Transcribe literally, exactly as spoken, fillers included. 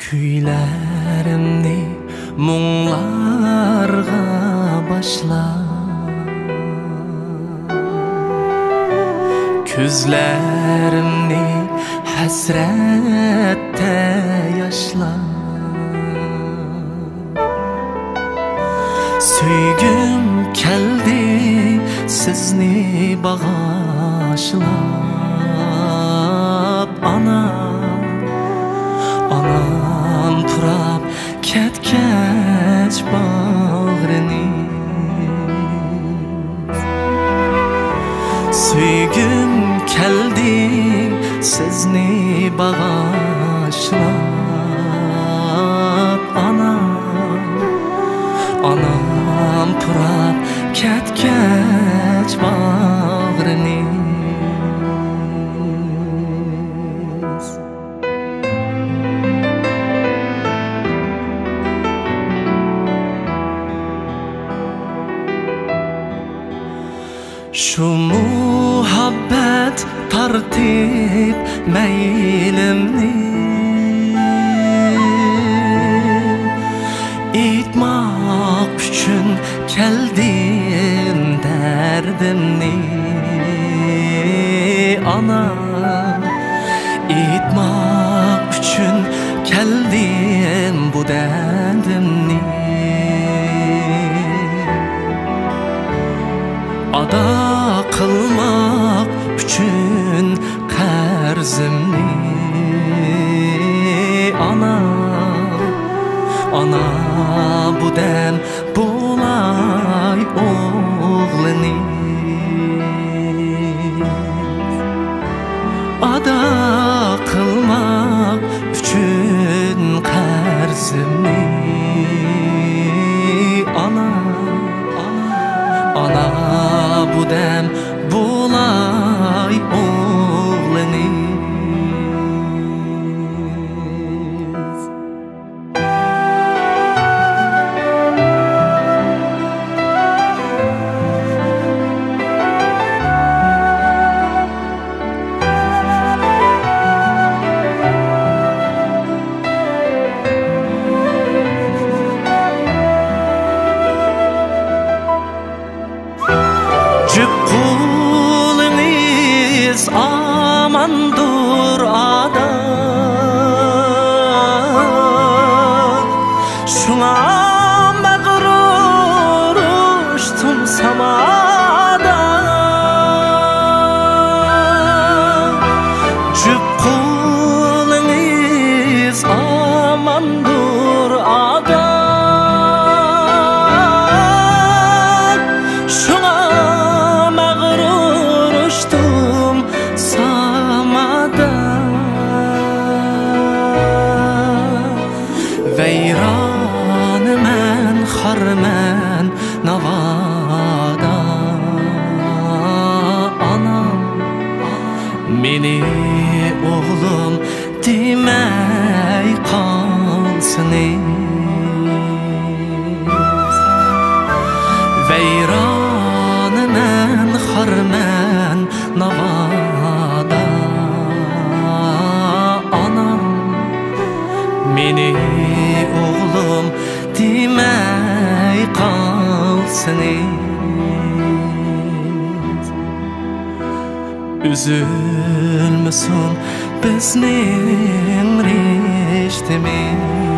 كۈيلىرىمنى مۇڭلارغا باشلاپ، كۆزلىرىمنى ھەسرەتتە ياشلاپ، سۆيگۈم كەلدى سىزنى باغاشلاپ، ئانا، ئانام پۇراپ كەتكەچ باغرىنى. سۆيگۈم كەلدى سىزنى باغاشلاپ، ئانا، ئانام پۇراپ كەتكەچ باغرىنى. شۇ مۇھەببەت تارتىپ مەيلىمنى، ئېيتماق ئۈچۈن كەلدىم دەردىمنى، ئانا. ئېيتماق ئۈچۈن كەلدىم بۇ دەردىمنى، ئادا قىلماق ئۈچۈن قەرزىمنى، ئانا، ئانا، بۇ دەم بولاي ئوغلىنى. ئادا قىلماق ئۈچۈن قەرزىمنى، ئانا، ئانا، بۇ دەم بولاي ئوغلىنى. جۈپ قولىڭىز ئاماندۇر، ئادا. شۇڭا مەغرۇر ئۇچتۇم سامادا. جۈپ قولىڭىز ئاماندۇر، ئادا. شۇڭا مەغرۇر ئۇچتۇم سامادا. ۋەيرانمەن، خارمەن ناۋادا. ئانام، مېنى ئوغلۇم دېمەي قالسىڭىز. ۋەيرانمەن، خارمەن ناۋادا. ئانام، مېنى ئوغلۇم دېمەي قالسىڭىز. ئۈزۈلمىسۇن بىزنىڭ رىشتىمىز.